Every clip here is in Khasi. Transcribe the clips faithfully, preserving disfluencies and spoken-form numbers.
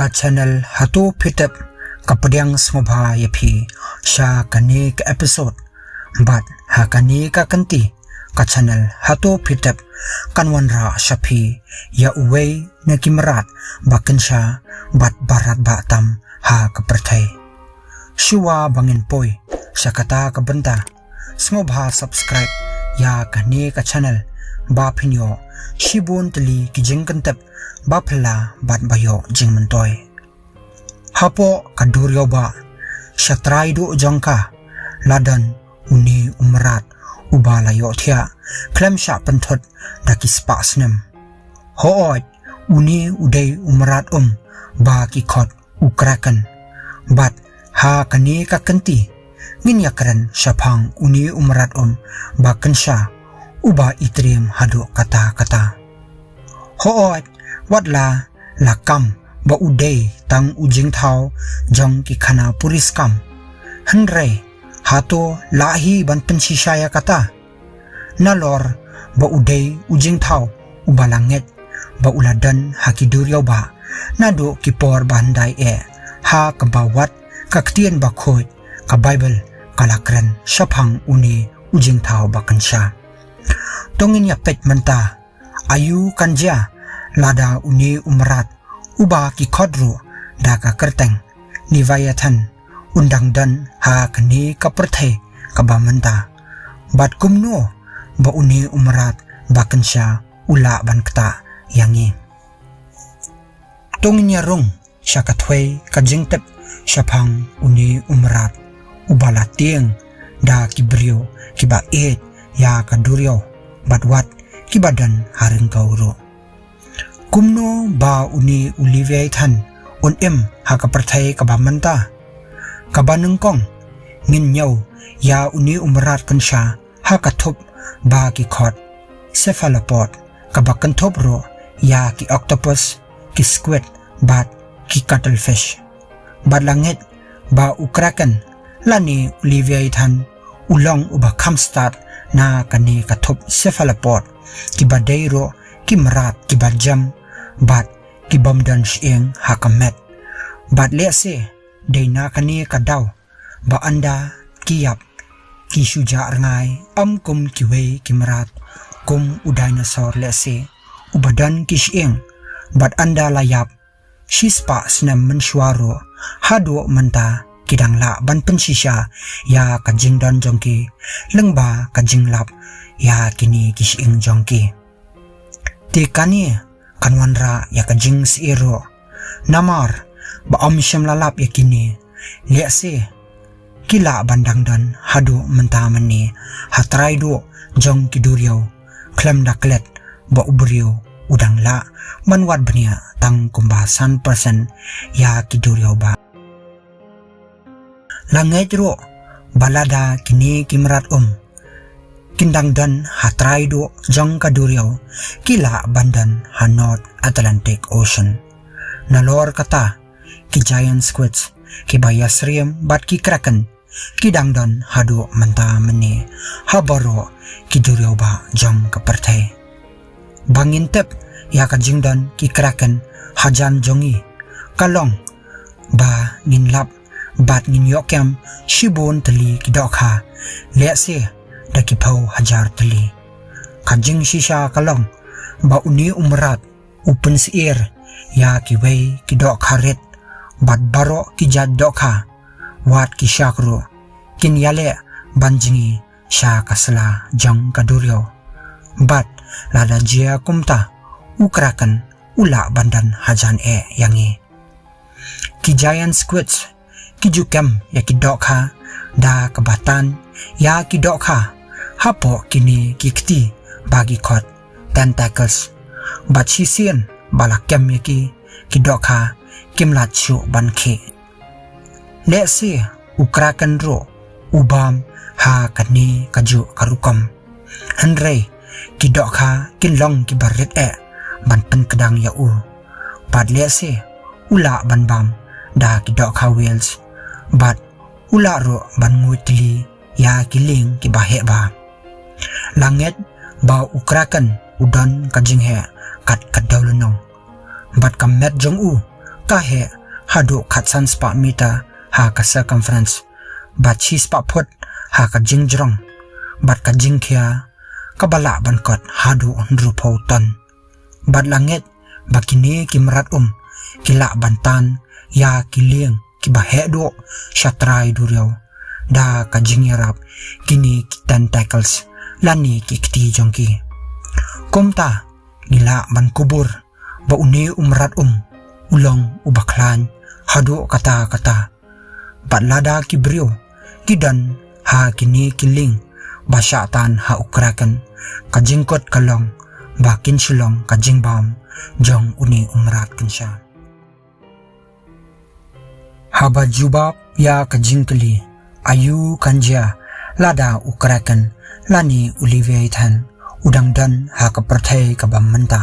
Ka channel Hato Phi Tip ka pdiang sngewbha ïa phi sha kane ka episode. Bad ha kane ka kynti ka channel Hato Phi Tip kan wanrah sha phi ïa uwei na ki mrad ba kynsha bad ba radbah tam ha ka pyrthei. Shuwa ba ngin poi sha kata ka bynta, sngewbha subscribe ïa kane ka channel ba phin ïoh shibun tylli ki jingkyntip ba phylla bad ba ïoh jingmyntoi. Hapoh ka duriaw ba sha trai duh jong ka la don une u mrad uba la ïohthiah khlem shah pynthut da ki spah snem. Hooid, une u dei u mrad um ba ki khot u kraken. Bad ha kane ka kynti ngin ïakren shaphang une u mrad um ba kynsha uba i triem haduh katta katta. Hooid, wat la la kam ba u dei tang u jingthaw jong ki khana puriskam, hynrei hato lah hi ban pynshisha ïa kata? Nalor ba u dei u jingthaw uba la ngeit ba u la don ha ki duriaw ba naduh ki por ba hyndai eh, ha kaba wat ka ktien bakhuid ka Baibl ka la kren shaphang une u jingthaw ba kynsha. To ngin ïa peit mynta, aïu kan jia lada une u mrad uba ki khot ruh da ka kyrteng Leviathan un dang don ha kane ka pyrthei kaba mynta? Bad kumno ba une u mrad ba kynsha u lah ban ktah ïa ngi? To ngin ïa rung sha ka thwei ka jingtip shaphang une u mrad uba la tieng da ki briew kiba ïeit ïa ka duriaw bad wat kiba don ha ryngkew ruh. Kumno ba une u Leviathan un im ha ka pyrthei kaba mynta? Kaba nyngkong, ngin ñiew ïa une u mrad kynsha ha ka thup ba ki khot cephalopod, kaba kynthup ruh ïa ki octopus, ki squid bad ki cuttlefish. Bad la ngeit ba u kraken lane u Leviathan u long uba kham stad na kane ka thup cephalopod, kiba dei ruh ki mrad kiba jem bad ki bym don shyieng ha ka met. Bad lehse dei na kane ka daw ba ynda ki ïap ki shu jah rngai, ym kum kiwei ki mrad kum u dinosaur lehse uba don ki shyieng. Bad ynda la ïap shispah snem mynshuwa ruh haduh mynta ki dang lah ban pynshisha ïa ka jingdon jong ki lyngba ka jinglap ïa kine ki shyieng jong ki. Te kane kan wanrah ïa ka jingsyier ruh, namar ba ym shym la lap ïa kine, lehse ki lah ban dang don haduh mynta mynne ha trai duh jong ki duriaw khlem da klet ba u briew u dang lah ban wad bniah tang kumba san percent ïa ki duriaw ba. La ngeit ruh ba lada kine ki mrad um kin dang don ha trai duh jong ka duriaw, ki lah ban don ha North Atlantic Ocean. Nalor kata, ki giant squids kiba ïasyriem bad ki kraken ki dang don haduh mynta mynne ha baroh ki duriaw ba jong ka pyrthei. Ba ngin tip ïa ka jingdon ki kraken hajan jong ngi, ka long ba ngin lap bad ngin ïoh kem shibun tylli ki dohkha, lehse da ki phew hajar tylli. Ka jingshisha ka long ba une u mrad u pynsyier ïa kiwei ki dohkha rit, bad baroh ki jait dohkha, wat ki shark ruh, kin ïaleh ban jngi sha ka sla jong ka duriaw. Bad lada jia kumta, u kraken u lah ban don hajan eh ïa ngi. Ki giant squids ki ju kem ïa ki dohkha da kaba tan ïa ki dohkha hapoh kine ki kti ba ki khot tentacles. Bad shisien ba la kem ïa ki, ki dohkha kim lah shuh ban khih. Lehse u kraken ruh u bam ha kane kajuh ka rukom, hynrei ki dohkha kin long kiba rit eh ban pynkdang ïa u. Bad lehse u lah ban bam da ki dohkha whales, bad u lah ruh ban nguid tylli ïa ki lieng kiba heh bha. La ngeit ba u kraken u don ka jingheh kat ka dewlynnong, bad ka met jong u ka heh haduh khatsan spah meter ha ka circumference, bad shi spah phut ha ka jingjrong, bad ka jingkhia kaba lah ban kot haduh hynriewphew ton. Bad la ngeit ba kine ki mrad um ki lah ban tan ïa ki lieng kiba heh duh sha trai duriaw da ka jingïarap kine ki tentacles lane ki kti jong ki. Kumta ngi lah ban kubur ba une u mrad um u long uba khlaiñ haduh katta katta. Bad lada ki briew ki don ha kine ki lieng ba shah tan ha u kraken, ka jingkut ka long ba kin shu long ka jingbam jong une u mrad kynsha. Haba jubab ïa ka jingkylli, aïu kan jia lada u kraken lane u leviathan u dang don ha ka pyrthei kaba mynta?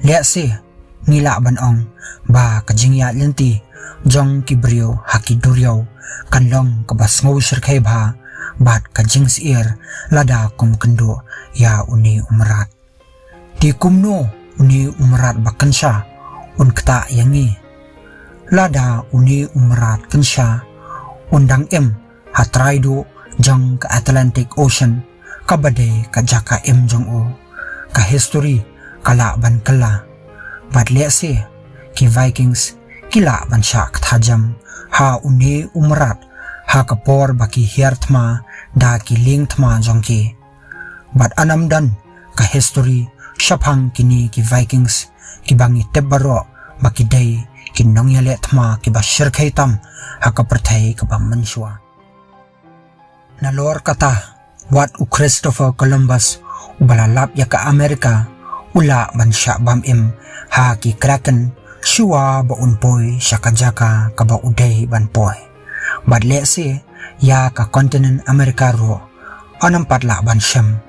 Lehse ngi lah ban ong ba ka jingïaid lynti jong ki briew ha ki duriaw kan long kaba sngewshyrkhei bha bad ka jingsyier lada kum kynduh ïa une u mrad. Te kumno une u mrad ba kynsha un ktah ïa ngi? Lada une u mrad kynsha un dang im ha trai duh jong ka Atlantic Ocean, kaba dei ka jaka im jong u, ka history ka lah ban kylla. Bad lehse ki Vikings ki lah ban shah ktah jam ha une u mrad ha ka por ba ki hiar thma da ki lieng thma jong ki. Bad ynda ym don ka history shaphang kine ki Vikings kiba ngi tip baroh ba ki dei ki nongïaleh thma kiba shyrkhei tam ha ka pyrthei kaba mynshuwa. Nalor kata, wat u Christopher Columbus uba la lap ïa ka America u lah ban shah bam im ha ki kraken shuwa ba un poi sha ka jaka kaba u dei ban poi. Bad lehse ïa ka continent America ruh un ym pat lah ban shem.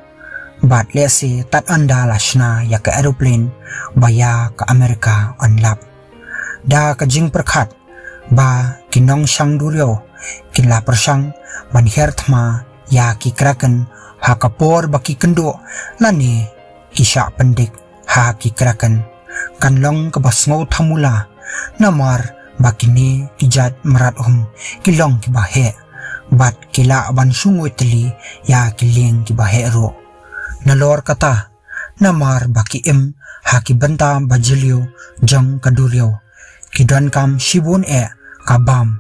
Bad lehse tad ynda la shna ïa ka aeroplane ba ïa ka America yn lap. Da ka jingpyrkhat ba ki nongshang duriaw ki la pyrshang ban hiar thma ïa ki kraken ha ka por ba ki kynduh lane ki shah pyndik ha ki kraken, kan long kaba sngewthamula, namar ba kine ki jait mrad um ki long kiba heh bad ki lah ban shu nguid tylli ïa ki lieng kiba heh ruh. Nalor kata, namar ba ki im ha ki bynta ba jylliew jong ka duriaw, ki donkam shibun eh ka bam,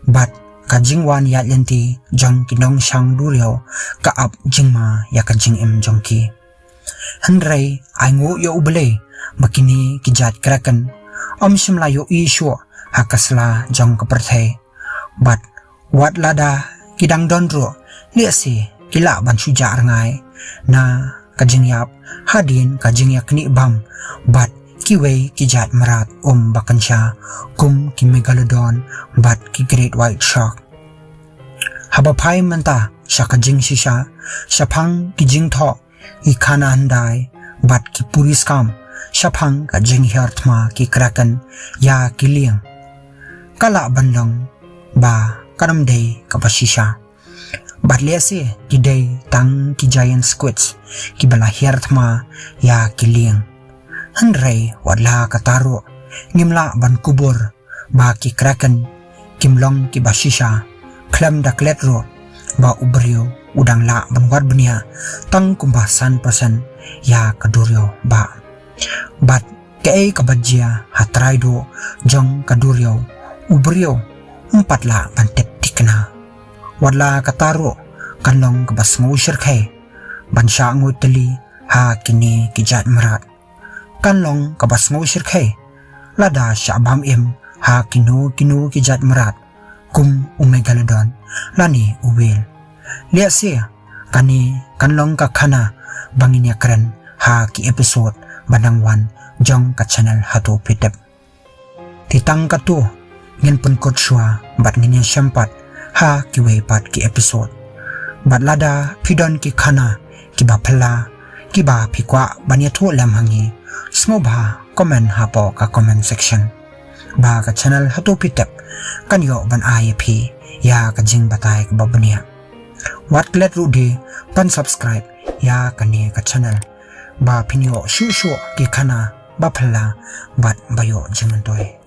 bad ka jingwan ïaid lynti jong ki nongshang duriaw ka ap jingma ïa ka jingim jong ki. Hynrei ainguh ïa U Blei ba kine ki jait kraken ym shym la ïohi shuh ha ka sla jong ka pyrthei. Bad wat lada ki dang don ruh, lehse ki lah ban shu jah rngai na ka jingïap hadien ka jingïaknieh bam bad kiwei ki jait mrad um ba kynsha, kum ki megalodon bad ki great white shark. Haba phai mynta sha ka jingshisha shaphang ki jingthoh ki khana hyndai bad ki puriskam shaphang ka jinghiar thma ki kraken ïa ki lieng, ka lah ban long ba kan ym dei kaba shisha. Bad lehse ki dei tang ki giant squids kiba la hiar thma ïa ki lieng. Hynrei wat la kata ruh, ngim lah ban kubur ba ki kraken kim long kiba shisha, khlem da klet ruh ba u briew u dang lah ban wad bniah tang kumba san percent ïa ka duriaw bah. Bad kaei kaba jia ha trai duh jong ka duriaw, u briew um pat lah ban tip thikna. Wat la kata ruh, kan long kaba sngewshyrkhei ban shah nguid tylli ha kine ki jait mrad. Kan long kaba sngewshyrkhei lada shah bam im ha kino kino ki jait mrad kum u megalodon lane u whale. Lehse kane kan long ka khana ba ngin ïakren ha ki episode ba nang wan jong ka channel Hato Phi Tip. Te tang katto, ngin pynkut shuwa bad ngin ïashem pat ha kiwei pat ki episode. Bad lada phi don ki khana kiba phylla kiba phi kwah ban ïathuh lem ha ngi, sngewbha comment hapoh ka comment section, ba ka channel Hato Phi Tip kan ïoh ban ai ïa phi ïa ka jingbatai kaba bniah. Wat klet ruh de ban subscribe ïa kane ka channel, ba phin ïoh shuh shuh ki khana ba phylla bad ba ïoh jingmyntoi.